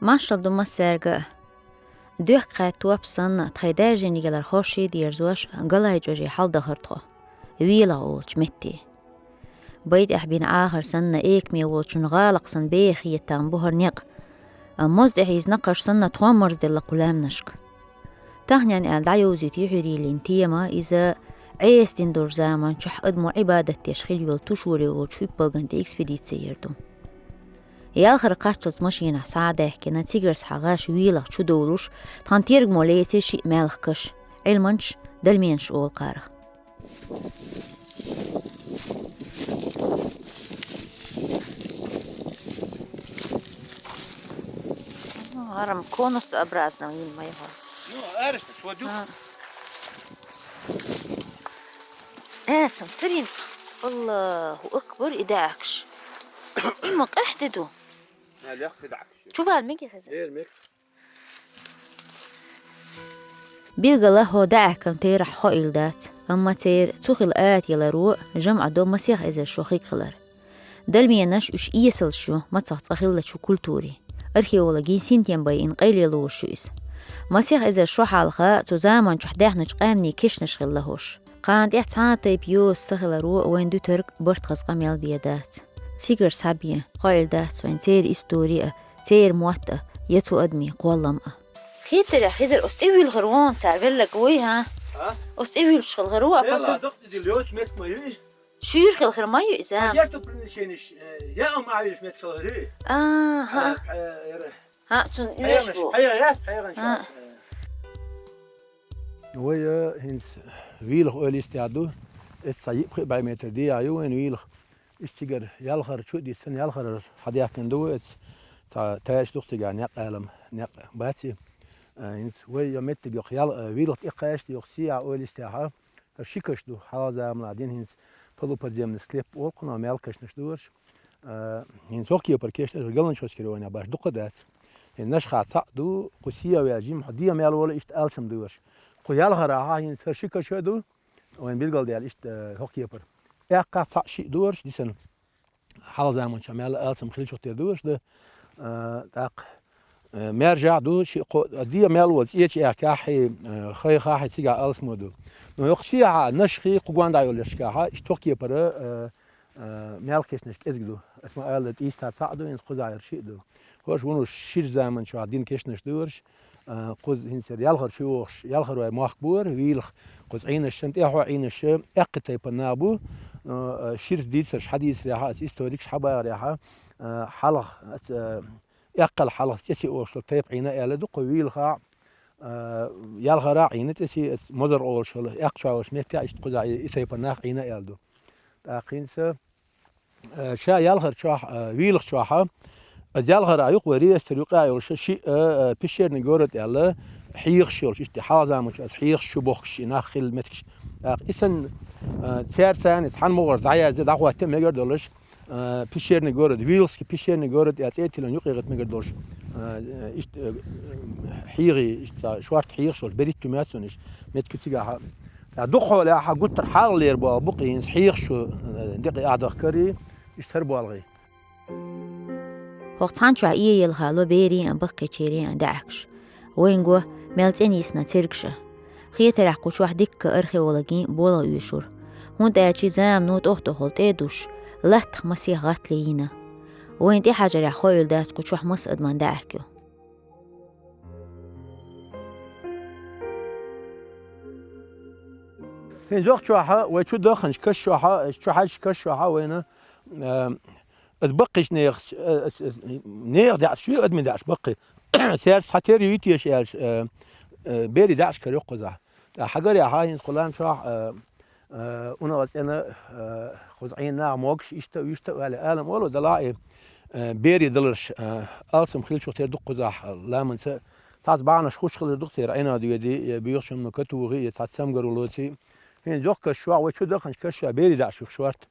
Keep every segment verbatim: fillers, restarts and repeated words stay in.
Маршал ду массаьрга а. Доьхка хаьтта топ санна, тхайн даьржене ялар хорша дерзош, ГалайчӀожий хьалдахар тхо, Велах олучу метте. Бай тӀехь бина Ӏахар санна, экаме волчун гӀалакх санна беха хетам бу хӀара некъ. Амма моз тӀехь иза накхаш санна, тхо а марзделла кху лаьмнашка. Таханлерниг аьлла дӀайовзийта юьхьӀаьржина тема, иза Ӏеса дин долчу заманчохь адамо Ӏибадат деш хилла йолу Тушури олучу хӀуьппалган тӀе экспедици яр ду. Ялхара кхаччалц машинахь схьа а даьхкина, цигара схьа гӀаш Велах чудовлуш, тхан тергамо лецира шиъ маьлхан каш, Ӏилманчаш, дольменаш олу кхарах. Гьарам конусообразно йина ма яхьа. Ну, арышта, что дю? А. Э, сам тарин. Аллаху акбар, и даьхкаш. Има къехь де ду. А, легко даьхкаш. Чувал меги хеза? Эр мег. Билгала хӀо даьхкан терахь хоийла дац, амма церан цу хила ата яларо жамӀа до масех эзар шо хиг хилар. Дольменаш уьш эсалш ю мацах цкъа хиллачу культури. Археологийн синтем байина къайле лоруш ю иза. Масех эзар шо хьалха цу заманчохь даьхначу къаьмнийн кешнаш хилла хӀорш. Кхана тӀехь цхьа а тайпа йоза ца хиларо вайн дуьтург барт хаза къамел бен дац. Цигара схьабен, хоийла дац вайн церан истори а, церан мотт а, я цу адамийн кхоллам а. Хетарехь, хезар оцу тӀе вуьйлхар вон цара веллаг вуй, хьа? А? Оцу тӀе вуьйлуш хилхар ву, а Эла, потом дакъа тӀе дилла йоцу метка ма юй? Шуьйра хилхар ма ю иза? А жертвоприношениш, э, я ам Ӏайш метка хилхар юй? А, хьа. Э, э, эра. Хьа, цунна ПхьегӀанаш, уьш бу. ПхьегӀа-, яц, пхьегӀанаш А. Вац, э. Вай, э, хӀинца Вийлах ойла йистехь ду. Эцу цхьа йиъ-пхиъ бӀе метр дехьа ю вайн Вийлах. Иштта цигара ялхара чу а дисина, ялхара схьадаьхкина ду вай эцу. Цхьа тайш ду-кх цигахь некъ, Ӏалам некъ бац и. Э, хӀинца вай йо меттиг йоккха ял-, э, Вийлах тӀекхаьчча йоккха сехьа ойла йистехьа. ХӀара ши каш ду, хьалха заманахь дина хӀинца полуподземный склеп олу кхунах, мел кешнаш дораш. А, хӀинца хӀокху кепара кешнаш Галанчожский районехь баш дукха дац. ХӀинца Нашха цхьаъ ду, кху сехьа ваьлла жимма хьо дегӀан мел волу иштта алсам дораш. Кху ялхарахь хӀинца хӀара ши каш а ду, вайн билгалдаьлла иштта, а, хӀокху кепара. Эккхахь цхьаъ-шиъ дораш дисина. Хьалха заманчохь мел алсам хиллачух тера дораш ду. А, тӀаккха, а, маьржахь ду, ши-, кхо-, а, дегӀан мел волу цӀечу аьхкахь, а, хайхахь, цигахь алсамо ду. Но йоккха сехьа, Нашхий, кху гондахь йолу яшкахь, иштта хӀокху кепара, а, а, мел кешнаш кӀезиг ду. Ас ма аьлла, тӀийста цхьаъ ду, хӀинца кхузахь хӀара шиъ ду. ХӀорш вуно шира заманчохь дина кешнаш дораш, а, кхуза хӀинца хӀара ялхара чу вогӀуш, ялхара вай мохк бора, Вийлах, кхуза Ӏийнаш санна, тӀаьхьо Ӏийнаш, эккхий тайпана нах бу, а, ширца дийцарш хьадийцарехьа, аса историкаш хьабахарехьа, а, хьалха, аса, а, эккхал хьалха ЦӀеси олуш долу тайпа Ӏийна аьлла ду, кху Вийлахахь, а, ялхарахь Ӏийна ЦӀеси, аса Мозар олуш йолу, эккхачохь йолуш меттехь иштта кхузахь и, и тайпана нах Ӏийна аьлла ду. ТӀаккха хӀинца Э, ша ялхарчохь, э, Вийлахчохь, аса ялхара юкъа вай реестр юкъа йолуш шиъ, э, э, пещерный город аьлла, хьехаш йолуш, иштта хьалха заманчохь аса хьехаш чу бохкуш и нах хилла меттигаш. ТӀаккха и санна, э, цаьрца цхьана мугӀар дӀаязде, дӀахӀотта мегар долуш, э, пещерный город, Вийлахский пещерный город аьлла цӀе а тиллина юкъа гӀитта мегар долуш, э, э, иштта, э, хьехий, иштта шорта хьехаш йолуш, берхӀитта ю моьтту суна уьш, меттиг ю цигахь. Ткъа дукхахьолехь гуттар хьалхалера боху бу-кх хӀинца хьехаш шу, э, декъий ахь дахкарий, иштта хӀара болгӀий. ХӀокху цхьана чохь Ӏеелха ло берийн а, баккхийчерийн а даьӀахкаш. Вайна го мел цӀена йисна цергаш а. Хетарехь кху чохь дикка археологийн болх оьшура. ХӀунда аьлча замано тӀоха-тӀохула тӀе а дуссуш, латтах масех гӀатта ле йина. Вайна тӀехьажарехь хоуьйла дац кху чохь маса адаман даьӀахк ю. ХӀинца йоккхачохь, вай чу даханчу каш чохь, чу хьаьжча каш чохь вайна, э, аса баккхийчу нехан, э, аса, аса, нехан даьӀахкаш ю, адамийн даьӀахкаш баккхий. Цаьрца цхьатера юй теша аьлча, э, э, берийн даьӀахкаш карайо кхузахь. ТӀаккха хьагарехь хӀинца кху лам чохь, э, Э, унах цӀена, э, кхуза Ӏийна нах могуш, иштта а, вуьшта а ваьлла, алам олу, делахь и, э, берийн даларш, э, алсам хиллачух тера ду-кх кхузахь, э, ламанца. Цхьацца бахьанаш хуьлуш хилар ду-кх церан, Ӏина а доьдий, я боьхачу хӀумано катухий, я цхьацца цамгар лоций. ХӀинца йоккха каш чохь, вай чу даханчу каш чохь берийн даьӀахкаш ю-кх шорта.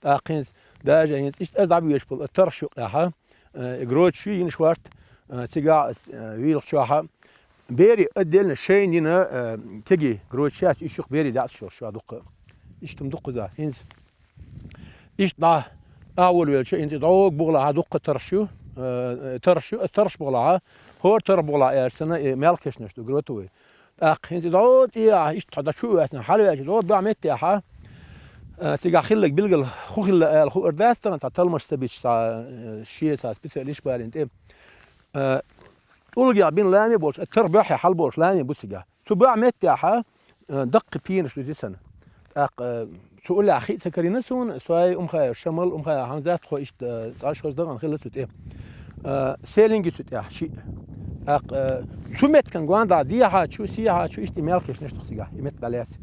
ТӀаккха хӀинца, даже хӀинца иштта аз дӀабоьдуш болу, а, тархаш юкъехь, а, и гроташ ю йина шортта, а, цигахь, а, вийлахь чохь, а, берийн отдельно шайна йина, а, кегий гроташ яц, уьш юха берийн даьӀахкаш йолуш ю дуккха. Иштта хӀума дуккха а. ХӀинца иштта дӀа а волавелча, хӀинца и дӀогахь бухахь дуккха тархаш ю, а, тархаш ю, аса тархаш бухахь, хӀора тархаш бухахь аьлча санна, и мелхо кешнаш ду, гротовый. ТӀаккха хӀинца и дӀо тӀехьа, иштта хьо дӀа чу а ваьцна, хьала ваьлча, дӀо баьӀ меттехь, а, цигахь хилларг билггал хӀун хилла ала хуур дац тахана, цхьа талламаш ца бича, цхьа, а, шен цхьа специалист балийна тӀе. А, тӀулгех бина лами болуш, а, тарх боьххье хьал болуш лами бу цигахь. Цу баьӀ меттехь, а, даккхий пенаш ду дисана. ТӀаккха, а, цу уллехь хи а ца карийна суна, Сой, Умхаев Шамал, Умхаев Хьамзат, тхо иштта, а, цхьа шозза дахана хилла цу тӀе. А, селинг ю цу тӀехь шиъ. ТӀаккха, а, цу меттиган гонаха дехьа чу, сехьа чу иштта и мелхо кешнаш ду цигахь, и меттиг дӀалаьцна.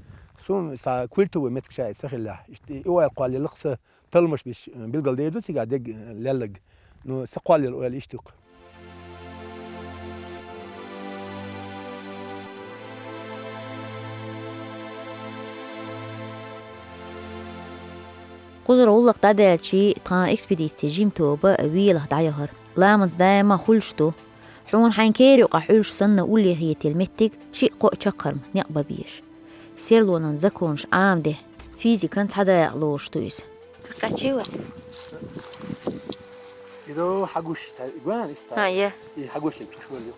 Суна сан культовый меттиг ша и ца хиллехь, иштта и ойла кхоллаелла сан талламаш беш, э, билгалдер ду цигахь дерг, э, лелларг. Ну, сан кхоллаелла ойла иштта ю-кх. Кхузара гӀуллакх дӀадаьлча, тхан экспедицин жима тоба велахь дӀаяхара. Ламаца даима хуьлуш ду. Хьуна хьайн кера юкъахь Ӏуьллуш санна уллехь хетийла меттиг шиъ-кхоъ чаккхарма некъ бан безаш. Серлонан законаш Ӏамаде, физикан цхьа дакъа лоруш ду иза. Кхачий вара? Иро хьагуш, та, гуан иста. А, е. И хьагуш, и туш вара.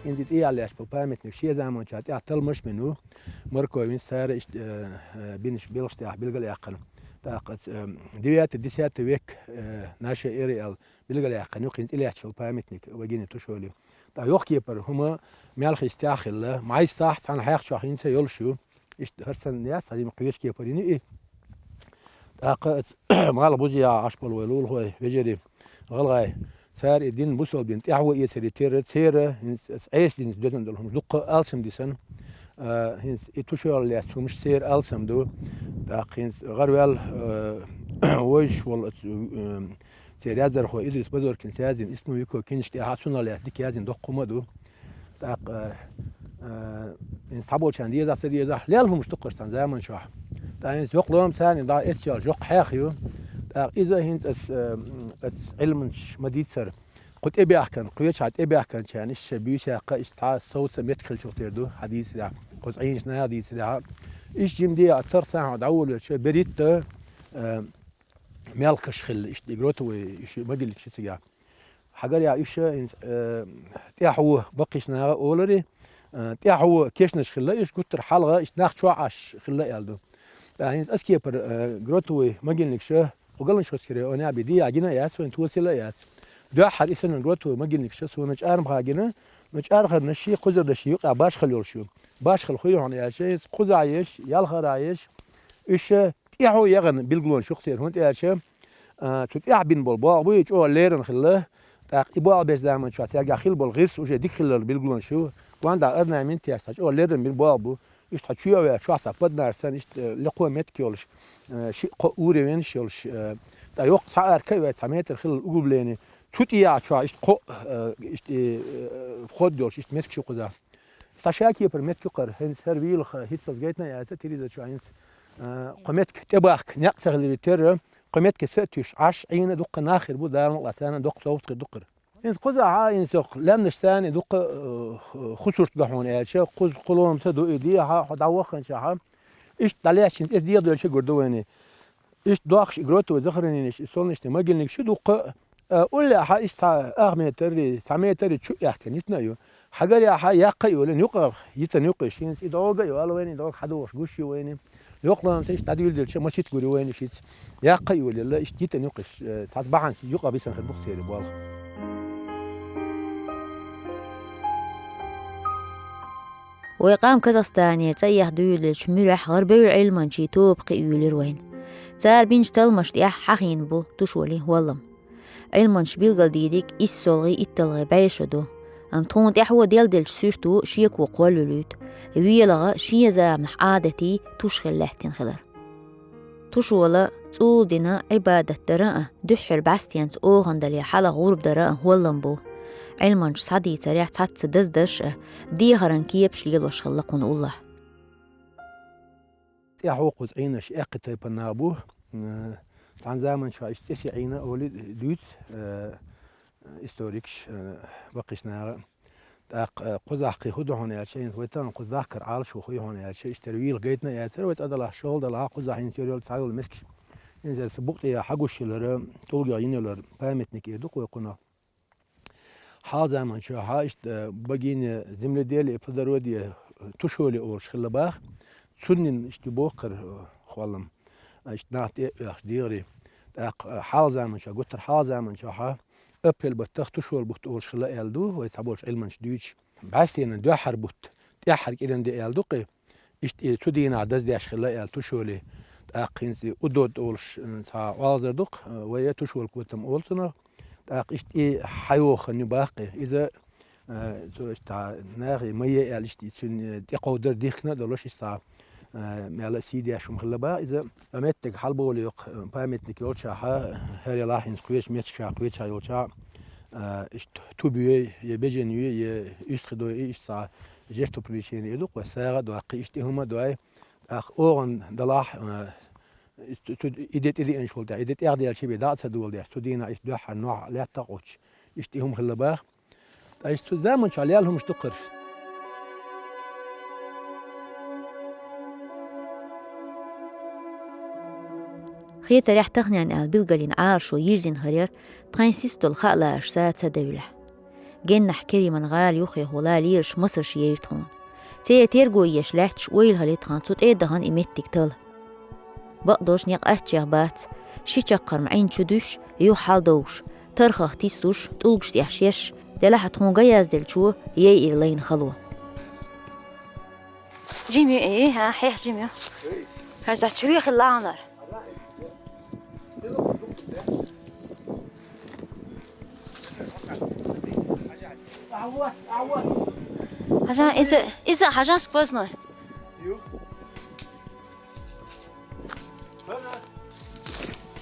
ХӀинца тӀехьа лаьтташ болу памятник шен заманчохь тӀехь талламаш а бина ву. Марковин, цара иштта, э, э, бинарш белхаш тӀехь билгал а яьккхина. ТӀаккха аса, э, девятый, десятый век, э, нашей эры аьлла билгал а яьккхина ю хӀинца и лаьтташ йолу памятник Вагине Тушоли. ТӀаккха йоккха кепара хӀума Мелхистехь а хилла, Майстахь цхьана хьаькхчохь хӀинца а йолуш ю. Иштта хӀара санна яц, цхьа дийна кхечу кепара йина и. ТӀаккха аса малхбузехь Ӏаш болу вай лулахой, вежарий, гӀалгӀай, цара и дин, бусалба дин тӀаьхьо эцаре терра, церан, хӀинца аса Ӏеса динца доьзна долу хӀумаш дуккха а алсам дисна. А, хӀинца и Тушоли лаьцна хӀумаш церан алсам ду. ТӀаккха хӀинца гӀараваьлла, а, вовзаш волу аса, а, церан яздархо Идрис Базоркинца яздина «Исму Вико» кинаш тӀехь а цунах лаьцна дика яздина доккха хӀума а ду. ТӀаккха, а, а, хӀинца цхьаболчарна дезахь, ца дезахь, лелла хӀумаш ду-кх цхьана заманчохь. ТӀаккха хӀинца йоккха лома царна дӀа эццахь йоккха хьех ю. ТӀаккха иза хӀинца аса, а, аса Ӏилманчаш ма-дийццара, кху тӀебаьхкина, кхечахьа тӀебаьхкинчарна иштта шайн буьйса яккха, иштта цхьа совца меттиг хиллачух тера ду, хьан дийцарехь, кхуза Ӏийначу наха дийцарехь. Иштта жима де а, тарх сахьа дӀаволавелча, берхӀитта, а, мелхош хилла, иштта и гротовый, уьш могильникаш ю цигахь. Хьагарехь уьш хӀинца, э, тӀаьхьо баккхийчу наха олура, э, тӀаьхьо кешнаш хилла, уьш гуттар а хьалха иштта нах чохь Ӏаш хилла аьлла ду. ТӀаккха хӀинца аса кепара, э, гротовый могильникаш кху Галаншохскери онехь бен дехьа гина а яц, вайна тосийла а яц. Дуьххьара и санна гротовый могильникаш суна чӀармха гина, но чӀархарнаш шен кхузарнаш юкъахь башхалла йолуш ю. Башхалла хӀун ю хьуна аьлча, хӀинца кхузахь еш, ялхархьа еш, уьш тӀаьхьо яхана билгалонаш ю-кх церан, хӀунда аьлча, а, цу тӀаьхьа бина болу богӀу буй, чӀогӀа леррина хилла. ТӀаккха и богӀу бечу заманчохь цаьргахь хилла болу гӀирс уже дика хиллал билгалонаш ю. Гонаха орнамент еш, цхьа чӀогӀа леррина бина богӀу бу. Иштта хьо чоь а ваьлла, чохь цхьа поднар санна, иштта, э, лекхо меттиг йолуш, э, шиъ-кхоъ уровеньш йолуш, э, ткъа йоккха цхьа арка а ваьлла, цхьа метр хилла углублени, цу тӀехь чохь иштта кхоъ, э, иштта, э, вход йолуш, иштта меттигаш ю кхузахь. Цхьа шакепара меттиг ю-кх хӀара, хӀинца хӀара вийлахь хӀинццалц гайтина а яц, телевизор чохь хӀинца, а, кху меттиг тӀебахка некъ ца хиларе терра, кху меттиге са а туьйсуш, Ӏаш, Ӏийна дуккха нах хир бу, Дала мукъалахь царна доккха совгӀат хир ду-кх хӀара. ХӀинца кхузахь а, хӀинца лаьмнаш царна дуккха, а, ху сурт ду хьуна аьлча, кхуза кху лома ца ду и дехьа, хьо дӀавахханчохь а. Иштта дӀалаьцча, хӀинца иза дехьа доьлча гур ду вайна. Иштта дохкуш и гротовый захороненеш, и солнечный могильникаш ю дуккха, а, уллехь иштта цхьа ах метр, цхьа метр чу а аьхкина йитина а ю. Хьагарехь яккха а йолийна, юкъах йитина ю-кх уьш, хӀинца и дӀогахь а ю, ала вайна и дӀогахь хьадогӀуш гуш ю вайна. Йоккха лома ца иштта дӀадуьйладелча, масийтта гур ю вайна уьш хӀинца. Яккха а йолаелла, иштта йитина ю-кх уьш, э, цхьацца бахьанца юкъа бисина хир бу-кх церан болх. Вай къам Казахстанера цӀа эхь дуьйладелча муьрехь гӀарабевлла Ӏилманчийн тоба кхиъна юьйлира вайна. Цара бинчу талламаш тӀехь хьахийна бу Тушоли хӀоллам. Ӏилманчаша билгалдийриг иссалгӀий, итталгӀий бӀешо ду, амма тхуна тӀаьхьо делделчу суьрто шеко кхоллалуьйту, велахь шен заманахь Ӏадатий туш хила лаьттина хилар. Тушола цӀул дина Ӏибадат дара а, дуьххьара бӀаьстенца охана дале хьалха гӀурба дара а хӀоллам бу. Ӏилманчо схьадийцарехь цхьацца даздаш а, дехаран кепаш лелош хилла кхунна уллохь. ТӀехьа кхуза Ӏийнарш эккхий тайпан нах бу. Э, цхьана заманчохь иштта цӀесий Ӏийна олий дуьйцу, э, историкаш, э, баккхийчу наха. ТӀаккха, э, кхузахь кхин хӀун ду хьуна аьлча, хӀинца вай тахана кхузахь кара Ӏалашо хуй хьуна аьлча, иштта вийлах гайтина а яцара, вай цӀа далахь, шолгӀа далахь, кхузахь хӀинца йолу цхьайолу мискаш. ХӀинца аса букъ тӀехьа хьагуш хилара, тӀулгех йина йолу памятник эр ду-кх вай кхунах. Хьалха заманчохь иштта богиня земледелия и плодородия Тушоли олуш хилла баха. Цуннин иштта боху кхара, э, хӀоллам, иштта нах тӀе а оьхуш дегӀаре. ТӀаккха, э, хьалха заманчохь, гуттар хьалха заманчохь апрель баттах Тушоли бутт олуш хилла аьлла ду, вай цхьаболчу Ӏилманчаша дуьйцуш. БӀаьстенан дуьххьара бутт, тӀаьххьара кӀиран де аьлла ду-кх и. Иштта и цу дийнахь даздеш хилла аьлла Тушоли. ТӀаккха хӀинца и Удод олуш, э, цхьа олхазар ду-кх, э, вай Тушоли котам олу цунах. ТӀаккха иштта и хьайоху хан ю баккхий. Иза, э, цо иштта нахе ма е аьлла, иштта и цуьнан, э, тӀекховдар дихкина а долуш, иза цхьа, э, мел а сий деш хӀума хилла баха иза. Ткъа меттиг хьалаболу йоккха, э, памятник йолчохь, хӀара ялахь хӀинца кхечу меттигашкахь кхечахь йолчохь, э, иштта туб йой, я бежен йой, я уьстагӀий дой, иштта цхьа жертвоприношение эр ду-кх вай, сагӀа а дой, кхин иштта и хӀума а дой. ТӀаккха охана далахь, э, и цу, цу, и де тӀедеанчул тӀаьхьа, и де тӀехдаьлча бен дӀа а ца доладеш, цу дийнахь иштта дуьххьара нохь лаьттах а кхуьссуш, иштта и хӀума хилла баха. Ткъа иштта цу заманчохь лелла хӀумнаш ду-кх хӀорш. Хетарехь, таханенна аьлла билгалйина Ӏалашо йирзина хилар тхайн сиса долу хаа лааш са ца девллехь. Геннахь Кериман гӀала юххехула лелаш масарш яйра тхуна. Церан терго еш лаьтташ ойла хили тхан цу тӀе а дахана и меттиг тала. Бакъдолуш некъ аччех бац, ши чаккхарма Ӏин чу дуьсуш, юха хьаладовш, тархах тиссуш, тӀулгаш тӀехь шеш, делахь а тхуна ган язделлачо яйира лайна хало. Жима ю, э, хьан хьех жима ю. Хьажа чу вехила лаунар. Хьажа, иза, иза хьажа сквозной.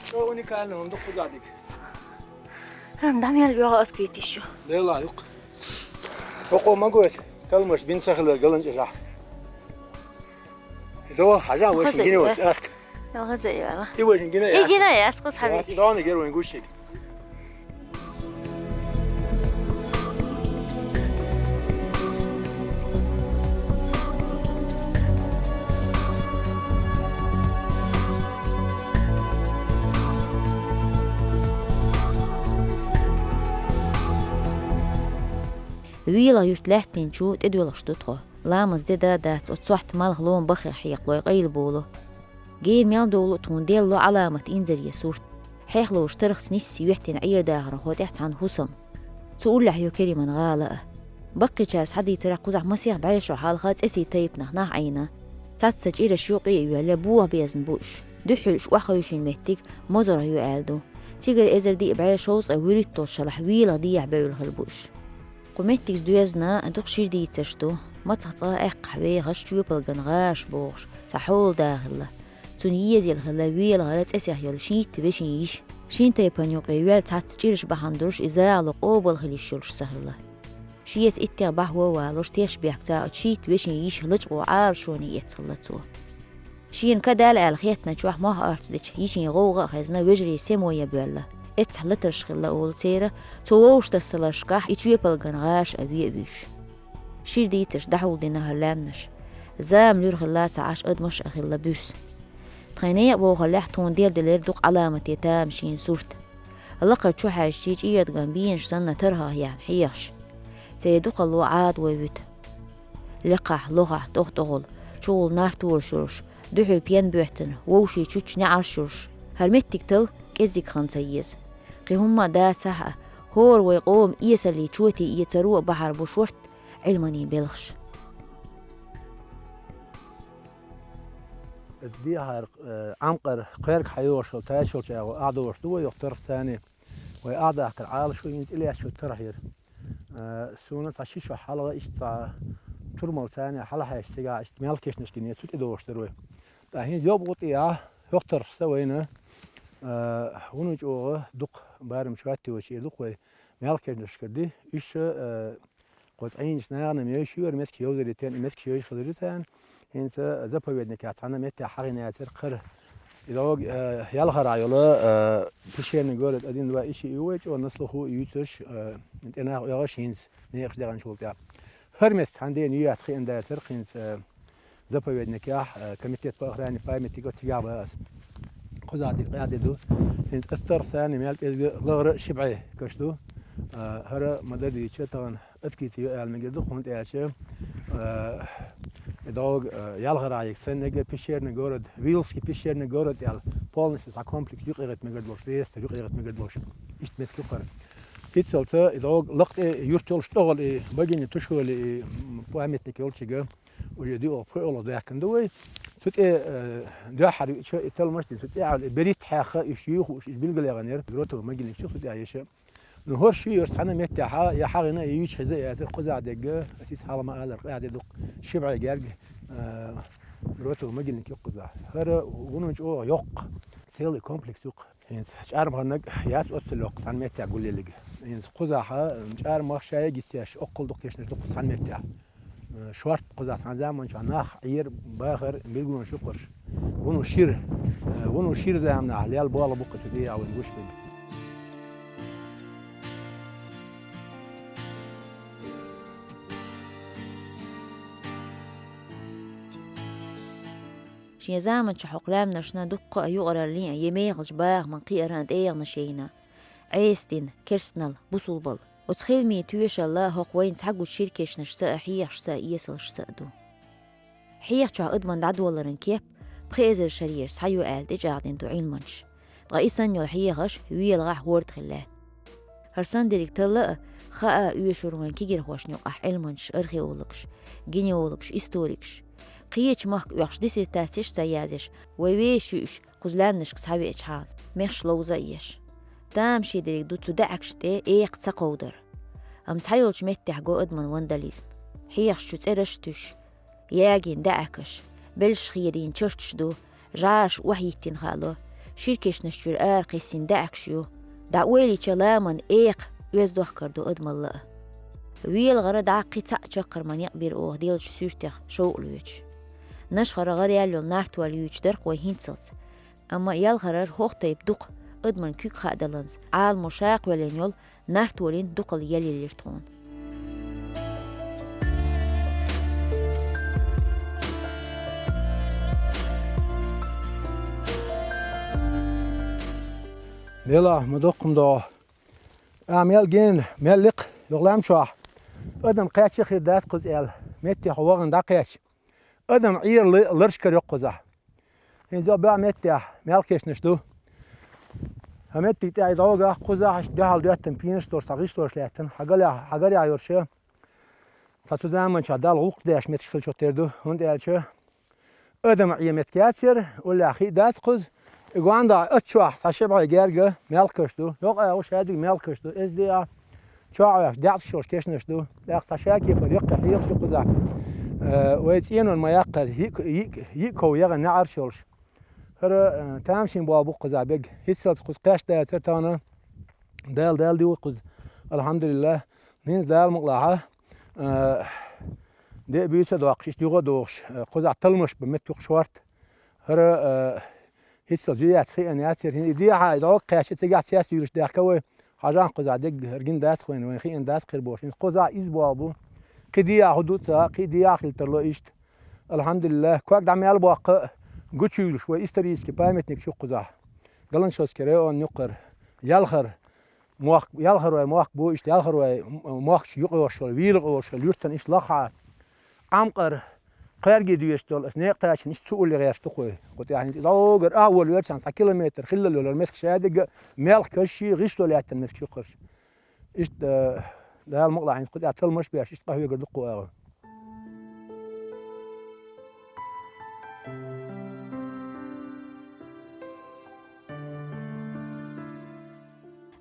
Что уникально, он духу задик. Прям дам я лёга открыть ещё. Дела юк. Око могу это. Калмаш бин сахлер галанча жа. Зо, хьажа, вешин гине вац, арк. Йо, хаза яла. И вешин гине яц. И гине яц, кус хьавити. Яц, дони гер вен гушик. Вела юрт лаьттинчу тӀедоьлхуш ду тхо. Ламаз де да дац, оцу сохьта малх лома бахе хьекхалой къайла болу. Гей мел долу тхуна делло Ӏаламат инзаре сурт. Хьехлуш тархца нисса йоьттина Ӏер дахархо тӀехь цхьана хӀусам. Цу уллехь ю Кериман гӀала а. Баккхийчара схьадийцарехь кхузахь масех бӀешо хьалха цӀесий тайпанах нах Ӏийна. Цхьацца чӀираш юкъе а йоьлла, боха безна бу уьш. Дуьхьал уьш охьахевшина меттиг Мозаргьа ю аьлла ду. Цигара эзар диъ бӀешовзткъе вуьрхӀитталгӀачу шалахь велах дехьа бевлла хилла бу уьш. Кху меттигца доьзна дукха шира дийцарш ду, мацах цкъа аьккхахь вехаш чоьпалган гӀаш бохуш, цхьа хьола да хилла. Цунна езъелла хилла велахара цӀесех йолу шийтта вешин йиша. Шина тайпана юкъе йоьлла цхьацца чӀираш бахьана долуш и загӀало къобал хила йиш йолуш ца хилла. Шеца иттех бахьо а валош, тешнабехкаца оцу шийтта вешин йиша лачкъо Ӏалашоне эцна хилла цо. Шена ка даьлла аьлла хеттачохь мох орца дечу йишин гӀовгӀа а хезна, вежарий семо ян боьлла. Эццахь латарш хилла олу церан, цу вовшахтассаларшкахь и чоьпалган гӀаш а ве а вуьйш. Шира дийцарш дӀахьулдина хӀара лаьмнаш. Зама луьра хилла ца Ӏаш, адамаш а хилла буьрса. Тхайн некъа бохаллехь тхуна делделира дукха Ӏаламате тамашийна сурт. Лакхара чу хьаьжчи чӀиядган бенаш санна тархах яьхна хьехаш. Церан дукхалло Ӏадавой вуьту. Лекхахь, лохахь, тӀогӀа-тӀогӀал, чугӀул нарт волуш йолуш, дуьхьал пен боьттина, вовшийн чучча неӀарш йолуш. ХӀара меттиг тала кӀеззиг хан ца еза. Кхин хӀумма а дацахь а, хӀора вай къоман эсаллин чоте эцаро а бахьар бу шортта Ӏилманийн белхаш. Дехьара, э, Ӏамкъара кхоьрга хьайогӀуш йолу тачалча агӀо ахьа долуш ду вай йоккха тарх царний. Вай ахьа дахкар Ӏалашо йина тӀелаьцначу тарх яра. Э, суна цхьа ши шо хьалха иштта цхьа турмал царний хьалахьаьжча цигахь иштта мел кешнаш гине цу тӀе догӀуш дара вай. ТӀаккха хӀинца йобу гӀу тӀехьа, Тохтарх са вайна, а, вуну чӀогӀа дукха барам шоатти вачи дукха вай мелхкернашкарди. Уьш, а, кхо цӀайнаш нагӀана меш юар метки йовзаритен, и метки йовзаритен. ХӀинца заповедник яц, цхьана метте хьагӀина яцар кхар. И дог, а, ялхара йола, а, пещерный город один, два иши и вай чӀо наслуху юцаш, а, тӀенах оьгӀаш хӀинца некъаш дегӀанчул тӀа. ХӀар метте цхьан ден юяц хиъан дацар хӀинца, а, заповедникехь, э, комитет по охране памятников цигахь баьс. Кхузахь дика къаьхьа ду. ХӀинца астарх санна мел кӀезга лахара ши бӀе каш ду. Э, хӀара ма-дарра дийча, тахана открытие ю аьлла мегар ду, хӀунда аьлча, э, и дог, э, ялхара йиг саннега пещерный город, Вилский пещерный город аьлла, полностью цхьа комплекс юкъегӀит мегар долуш, реестр юкъегӀит мегар долуш. Иштта метка юкъара. ХӀинццалца и дог лакха тӀе юрт йолуш тӀехула и богиня Тушоли и, м, памятник йолчига, уже диъо пхоьалгӀа даьккхина ду вай. Цу тӀе, э, дуьххьара виъча и талмаш дина, цу тӀехьа беритта хьаьхха, уьш юй хууш, иза билгалъяханера, гротовый могильник чу цу тӀехь еша. Ну, хӀорш юй, хӀорш цхьана меттехьа, я хьагӀина, я юьйцу хеза яцара, кхузахь дегга, ас иза хьалама алар къаьхьа де дукха, ши бӀе герга, э, гротовый могильник ю кхузахь. ХӀара вуно чӀогӀа йоккха, целый комплекс ю кху. ХӀинца чӀармханнаг яц оццул йоккха цхьана меттехь гулъеллиг. ХӀинца кхузахьа, м, чӀармах шайга йисеш, оккхул дукха тешнаш ду кху цхьана меттехь. Э, шорта кхузахь цхьана заманчохь нах Ӏер, бахар, билгалонаш ю кхуьш. Вуно шира, э, вуно шира заманахь лел болх бу кху цу дегӀа вайн гуш берг. Шен заманчохь хӀокху лаьмнашна дуккха а юкъараллин а, я мехалчу бахаман кхиаран а тӀегӀанаш яйна. Ӏеса дина, керстанал, бусулбал. Оцу хиламийн тоьшалла хӀокху вайна цхьагучу ширкешнашца а, хьехашца а, эсалшца а ду. Хьехачохь адаман дӀадоларан кеп пхи эзар шарера схьа ю аьлла тӀечӀагӀдина ду Ӏилманчаша. Ткъа и санна йолу хьехаш велахь хӀорда хила лаьтта. ХӀара санна дерриг талла а, хаа а оьшур вайн кегирхошна юкъахь Ӏилманчаша, археологаша, генеологаша, историкаша. Кхечу махка оьхуш диссертацеш а ца язъеш, вай вешан юуш, кхуза лаьмнашка схьавеачхьана, мехаш ловза а еш. Тамашийна дерриг ду цу даьӀахкаш тӀе экха ца кховдар. Амма цхьайолчу меттехь го адаман вандализм. Хьехаш чу цӀераш а туьсуш, ягийна даьӀахкаш, белшаш хедийна чарташ ду, жӀараш охьахӀиттина хаало, ширкешнаш чуьра аракхиссина даьӀахкаш ю, дӀа ойла йича ламан экха оьзда дохкар ду адамалла а. ВелгӀара дӀа кхин цхьаъ чаккхарма некъ бира оха деллачу суьртех шовкъ лоьцуш. Нашхара гӀараяьлла йолу нартваль юьйцуш дара-кх вай хӀинццалц. Амма ялхарара хӀокху тайпа дукха адаман куьг хаа даланза, Ӏаламо ша кхоьллина йолу нартволин дукхалла ял елира тхуна. Делахь, ма доккхум догӀу. А, мел гена, мел лекха, юха лам чохь. Адам кхаьчча хир дац кхуза аьлла. Метте хьо вахана дӀакхаьчча. Адам Ӏера ларшкара йоккхузахь. ХӀинца баьӀ меттехь мелхкешнаш ду. ХӀа меттиг тӀехь и дӀогахь кхузахь аша дуьхьал доьттан пенаш долуш, цхьа гӀишлош лаьттан, хьагалехь, хьагарехь йолуш. Цхьа цу заманчохь Далла гӀуллакх деш меттигаш хилчух тера ду, хӀунда аьлча адам Ӏе меттиг яц яра, уллехь хи дац кхуза. И гондахь ат чохь цхьа ши бӀе герга мелхкаш ду. Йокъа а ву шадиг мелхкаш ду. Эза де а. Чохь ваьхьаш, даьӀахкаш йолуш кешнаш ду. ТӀаккха цхьа шакепара яккхий хьехаш ю кхузахь. Э, вай цӀенон ма яккхара, йиъ, йиъ, йиъ ков ягӀан неӀарш йолуш. ХӀара, э, тамашийна болх бу кхузахь бега. ХӀинццалц кхуза кхаьчна дацара тахана. Дала, Дала ди ву кхуза. Алхьамдулиллах. ХӀинца Дала мукъалахь, э, де а буьйса а доккхуш, иштта юха а дохуш, э, кхузахь талмаш бан меттиг юкъа шорта. ХӀара, э, ХӀинццалц жи яц хиъна яц яра хӀинца и дехьа, и дӀогахь кхаьчча, цигахь цец вуьйлуш даьхка вай. Хьажахь кхузахь дерг гина дац вайна, вайн хиъна дац кхир бохуш. ХӀинца кхузахь иза болх бу. Кхин дехьа хӀун ду ца, кхин дехьа хила тарло иштта. Алхьамдулиллах, ког дӀа мел боккха гучуьйлуш вай исторический памятник ю кхузахь. Галанчожский район юккъара, ялхара. Мохк, ялхарой мохк бу, иштта ялхарой м-, мохк чу юкъа йолуш йолу, вийла йолуш йолу юьртана иштта лахахьа, Ӏамкъара, кхаьрге доьшуш долу, аса некъа тачана иштта цу улле гӀерташ ду кхуй. Кху тӀехь хӀинца дӀогара а волавелчахьана цхьа километр хиллал йолу меттиг шадерг а, мелхкаш а, гӀишло лаьттина меттиг ю кхуьш. Иштта, Дала мукъалахь хӀинца кху тӀехь талмаш а беш, иштта къахьоьгур ду кху агӀо.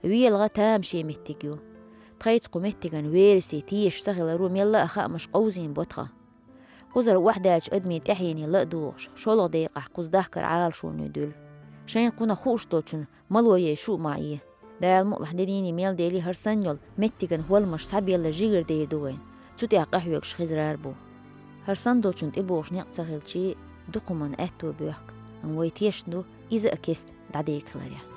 ВелгӀа тамашийна меттиг ю. Тхайца кху меттиган верасе тешаш ца хиларо мелла а хаамаш къовзийна бо тхан. Кхузара охьадаьллачу адамийн тӀаьхьене ла а догӀуш, шолгӀа декъахь кхуза дахкар Ӏалашонан дуьллу. Шайна кхунах хууш долчун мало яй шу а ма Ӏе. Дала мукъ лахь, динений мел дели, хӀара санна йола меттиган хӀолламаш схьабелла жигара дер ду вайна. Цу тӀехь къахьоьгуш хезарар бу. ХӀара санна долчун тӀебогӀуш некъ ца хилчи, дукха хӀуманна аьтто боьхку, амма вай тешна ду, иза а кеста дӀадерг хиларехь.